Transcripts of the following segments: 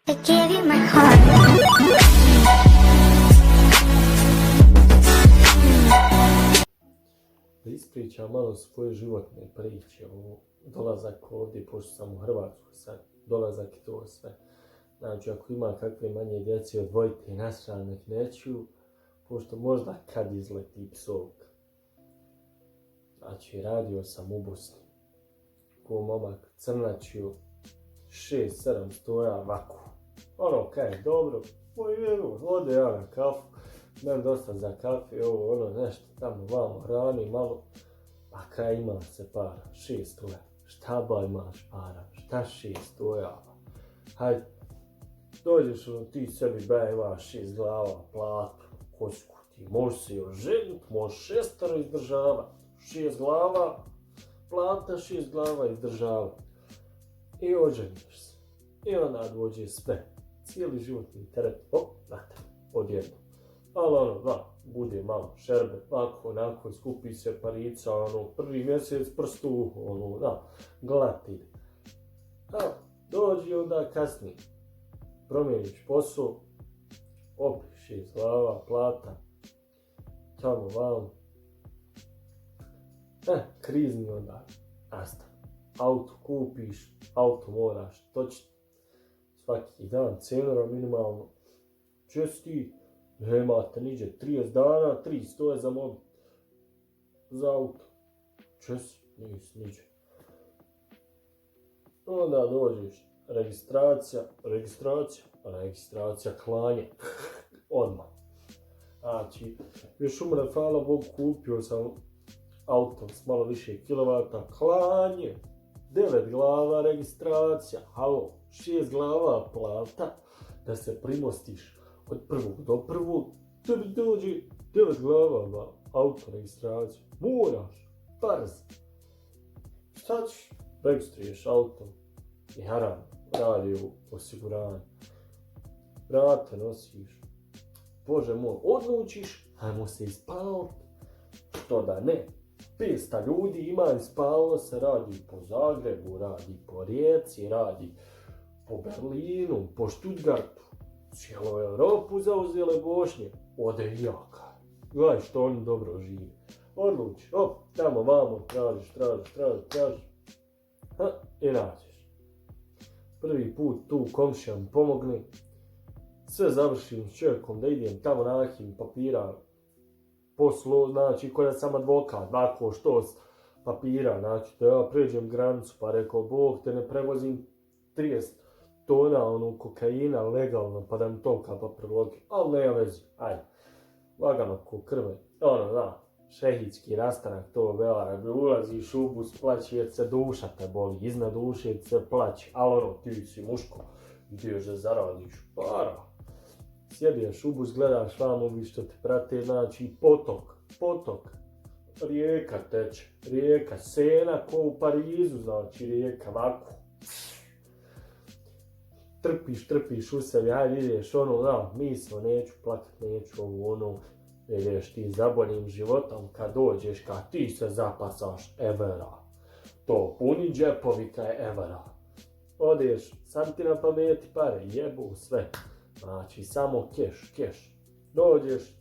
I gave you my heart. Da ispričam malo svoje životne priče, dolazak ovdje, pošto sam u Hrvatskoj sad, dolazak i to sve. Znači, ako ima kakve manje djece, odvojite na stranu, nek neću, pošto možda kad izleti psovka. Znači, radio sam u Bosni, ko momak crnačio, 6-7 stoja vaku. Ono, kaj, dobro, ode ja na kafu, nemam dosta za kafe, nešto tamo vamo hrani malo, a kraj ima se para, 6 stoja. Šta ba imaš para, šta 6 stoja? Hajde, dođeš ti sebi imaš 6 glava, platu, kocku ti, možeš se još ženit, možeš 6 izdržavat, 6 glava, plata 6 glava izdržavat. I oženiš se. I onda dođe sve, cijeli životni teret, odjedno. Ali bude malo šerbe, onako, skupi se parica, prvi mjesec prstu, glati. Dođi onda kasnije, promijeniš posao, opet 6 glava, plata, tamo vamo. Krizni onda nastane. Auto kupiš, auto moraš točiti. Svaki dan cenora minimalno. Česti, nemate niđe 30 dana, 300 je za mobil. Za auto. Česi, nisi niđe. Onda dođeš, registracija, klanje. Odmah. Znači, još umre, hvala Bogu, kupio sam auto s malo više kilovata, klanje. 9 glava registracija, 6 glava plata, da se primostiš od prvog do prvog, tebi dođe 9 glava na auto registraciju. Moraš, brz. Šta ćeš? Registriješ auto i haram, radi u osiguranju. Vrate nosiš. Bože moj, odlučiš, hajmo se ispaliti. Što da ne? 500 ljudi ima ispalo se, radi po Zagrebu, radi po Rijeci, radi po Berlinu, po Stuttgartu. Cijelu Europu zauzele Bošnje. Ode i jaka. Gledaj što oni dobro žive. Odluči, tamo vamo, tražiš. I nađeš. Prvi put tu komšija mi pomogne. Sve završim s čovjekom da idem tamo nahim papira. Poslu, znači, ko da sam advokat, ovako što s papira, znači, da ja pređem granicu, pa rekao, Bog te ne prevozim 30 tona kokaina legalno, pa da mi to kapa prilogi, ali nema vezi, ajde, lagano ko krve, šehidski rastanak to velara, ulaziš u bus, plaći jer se duša te boli, iznad duše se plaći, ali ti si muško, ideš da zaradiš para. Sjediješ u bus, gledaš vamo vi što te prate, znači potok, rijeka teče, rijeka, Sena ko u Parizu, znači rijeka, ovako. Trpiš u sebi, hajde ideš, mislo, neću plakat, neću ideš ti zaboljim životom, kad dođeš, kad ti se zapasaš evera, to puni džepovi kaj evera. Odeš, sam ti na pameti pare, jebu sve. Znači, samo keš. Dođeš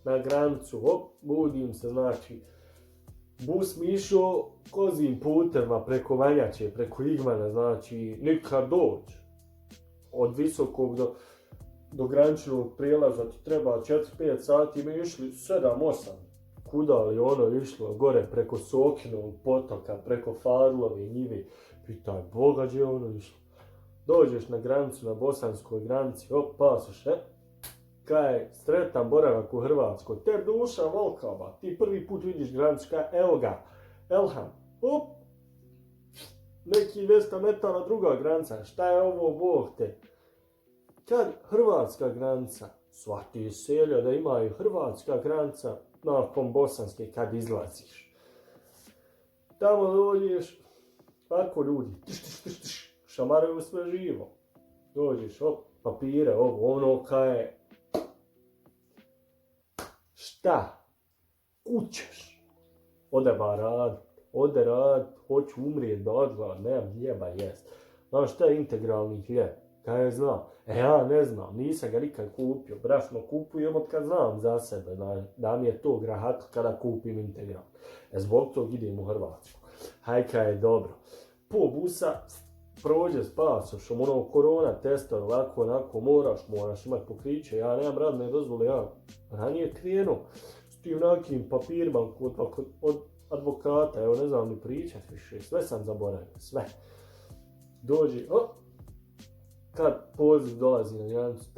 na granicu, budim se, znači, bus mi išao kozim putem preko Vanjače, preko Igmana, znači, nikad dođe. Od Visokog do graničnog prijelaza ti treba 4-5 sati, mi išli 7-8. Kuda li išlo gore preko Sokinovog potoka, preko Farlove njive, pitaj Boga gdje išlo. Dođeš na granicu, na bosanskoj granici, pasoš, kaj sretan boravak u Hrvatskoj, te duša volkava, ti prvi put vidiš granicu, kaj evo ga, Elham, neki 200 metara druga granica, šta je ovo, Bog te? Kad hrvatska granica, svaki selja da imaju hrvatska granica, nakon bosanske kad izlaziš. Tamo dođeš, tako ljudi, šamaraju sve živo. Dođeš, papire, kaj. Šta? Kućeš. Ode rad, hoću umrijet da odglad, nemam hljeba jest. Znaš šta je integralni hljeb? Kaj znam? Ja ne znam, nisam ga nikad kupio. Brašno kupujem od kad znam za sebe, da mi je to grahat kada kupim integral. Zbog tog idem u Hrvatsku. Hajka je dobro. Po busa prođe s pasošom, korona testor, ovako, onako, moraš imati pokriće. Ja nemam radne dozvole, ja ranije krenuo s tim nekim papirima od advokata, evo ne znam ni pričat više, sve sam zaboravio, sve. Dođi, kad poziv dolazi na granicu,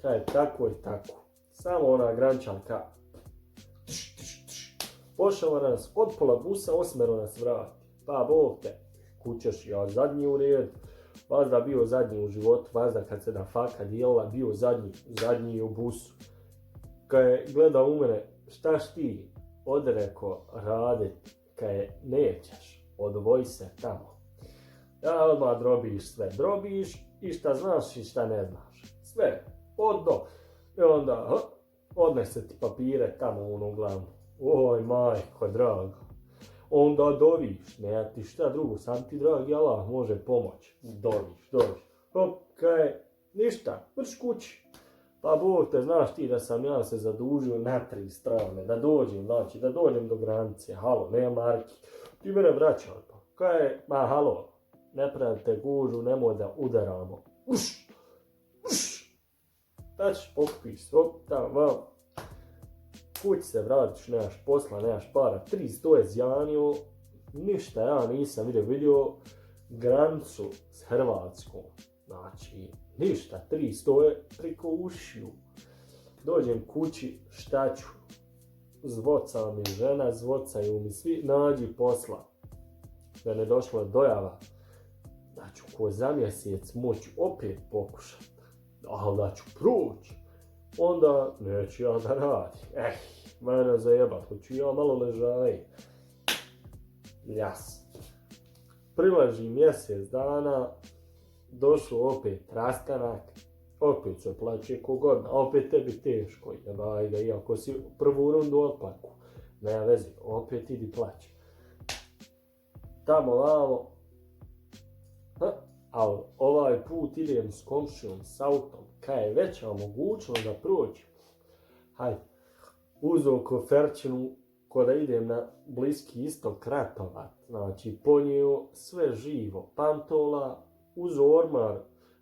kad je tako i tako. Samo ona grančanka, pošao nas od pola busa, 8 nas vrati. Pa Bog te, kućeš ja zadnji u red, vazda bio zadnji u životu, vazda kad se da faka dijela, bio zadnji u busu. Kad je gledao u mene, štaš ti odreko radit, kad je nećeš, odvoj se tamo. Ja odmah drobiš i šta znaš i šta ne znaš. Sve, od do. I onda, odnese ti papire tamo u onu glavu. Oj, majko, drago. Onda doviš, ne ti šta drugo, sam ti dragi Allah može pomoći. Doviš. Hop, kaj, ništa, vrš kući. Pa Bog te, znaš ti da sam ja se zadužio na 3 strane, da dođem do granice, halo, nema marki. Ti mene vraćaj pa. Kaj, halo, ne pravite gužu, nemoj da udaramo. Uš. Da ćeš pokupiš, tamo, kući se vratiš, nemaš posla, nemaš para, 300 je zjanio, ništa ja nisam vidio granicu s Hrvatskom, znači ništa, 300 je priko ušiju. Dođem kući, šta ću, zvoca mi žena, zvocaju mi svi, nađi posla, da ne došla dojava, da ću ko za mjesec moći opet pokušati, ali da ću proći. Onda neću ja da radim. Mene zajebat, hoću ja malo ležaj. Jas. Prilaži mjesec dana, došao opet rastanak, opet se plaće kogodna, opet tebi teško, jebaj, iako si prvu rundu otplaku. Nema veze, opet idi plaći. Tamo vamo, ali ovaj put idem s komšijom, s autom, kaj je veća mogućnost da prođem. Hajde, uzeo koferčinu ko da idem na Bliski istok ratovat, znači ponio sve živo, pantola, uzeo ormar,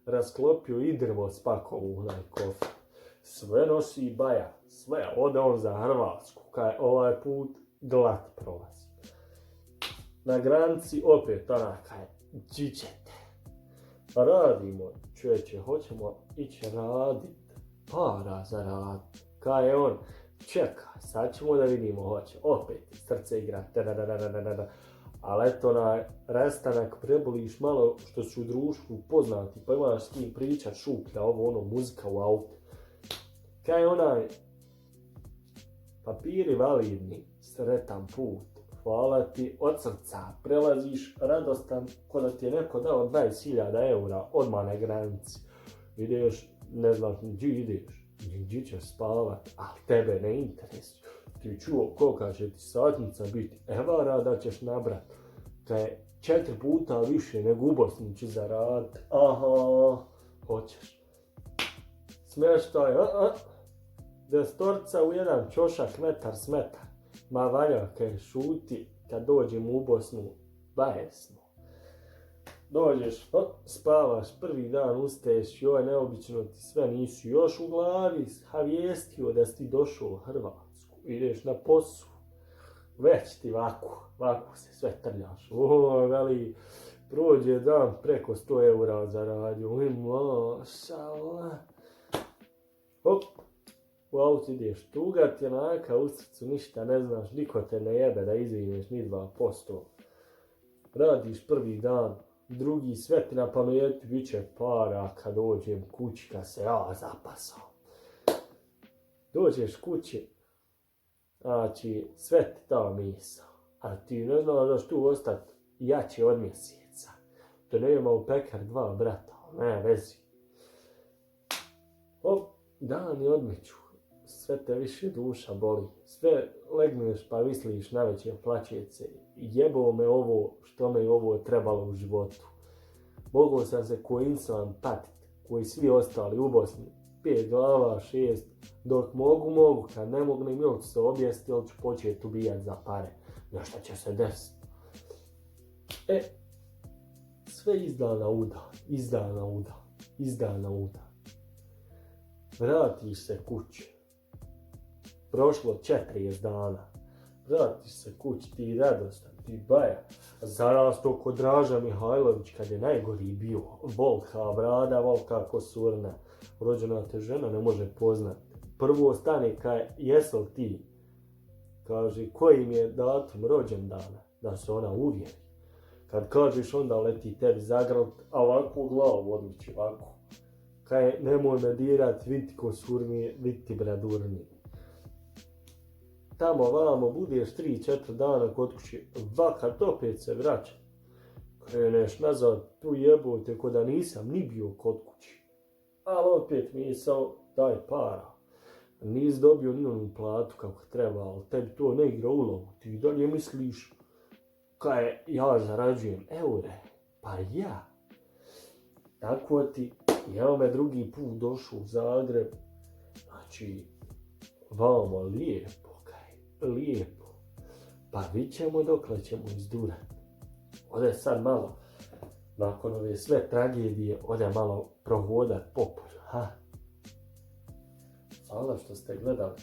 rasklopio i drvo spakovo u onaj kofer. Sve nosi baja, sve, ode on za Hrvatsku, kaj ovaj put glat prolazi. Na granici opet kaj, džiđete. Radimo, čovječe, hoćemo ići radit, para zaradit. Kaj je on, čekaj, sad ćemo da vidimo, hoće, opet, srce igra, ali eto na rastanak preboliš malo što su u društvu poznati, pa imaš s kim pričat, šuplja, muzika u autu. Kaj je onaj, papiri validni, sretan put. Hvala ti od srca, prelaziš radostan ko da ti je neko dao 20.000 eura odmah na granici. Ideš, ne znaš gdje ideš, gdje ćeš spavat, ali tebe ne interesuje. Ti čuo kolika će ti satnica biti, evara da ćeš nabrat. Kaj je 4 puta više nego u Bosni će zaradit, hoćeš. Smještaj, destorca u jedan čošak metar smeta. Ma valja kaj šuti, kad dođem u Bosnu, bajesno. Dođeš, spavaš, prvi dan ustaješ, joj neobično ti sve nisi još u glavi, havijestio da si ti došao u Hrvatsku, ideš na poslu, već ti vaku se sve trljaš, veli, prođe dan preko 100 eura zaradio, mašala. Hop. U auto ideš, tuga ti onaka u srcu, ništa ne znaš, niko te ne jebe da izvineš ni 2%. Radiš prvi dan, drugi sve ti na pameti, bit će para kad dođem kući, kad se ja zapasao. Dođeš kući, znači sve ti ta misao, a ti ne znaš da ću tu ostati jači od mjeseca. To nema u pekar 2 brata, ne vezi. Hop, dani odmeću. Sve te više duša boli, sve legneš pa misliš na veće plaćece, jebo me ovo što me ovo trebalo u životu. Mogao sam se ko insan patit, koji svi ostali u Bosni, 5 glava, 6, dok mogu, kad ne mogu ili ću se objesti, ili ću početi ubijati za pare. Nešto će se desiti. Sve izdana uda. Vratiš se kući. Prošlo 40 dana. Vratiš se kući, ti radostan, ti baja. Zarasto kod Draža Mihajlović kad je najgori bio. Volka brada, volka kosurna. Rođena te žena ne može poznati. Prvo stane kaj jesel ti. Kaže koji im je datum rođendana. Da se ona uvjeri. Kad kažeš onda leti tebi zagrad, a ovako u glavu odliči ovako. Kaj nemoj me dirat, vidi kosurni, vidi bradurni. Tamo vamo budeš 3-4 dana kod kući, vakat opet se vraća. Kreneš nazad, tu jebote, ko da nisam ni bio kod kući. Ali opet misao, daj para. Nisi dobio ni onu platu kako treba, ali tebi to ne igra ulogu. Ti dalje misliš, kaj ja zarađujem eure. Pa ja. Tako ti, evo me drugi put došao u Zagreb. Znači, vamo lijepo. Pa vidit ćemo dokle ćemo izdurati. Ode sad malo, nakon ove sve tragedije, ode malo prohodat po polju. Hvala što ste gledali.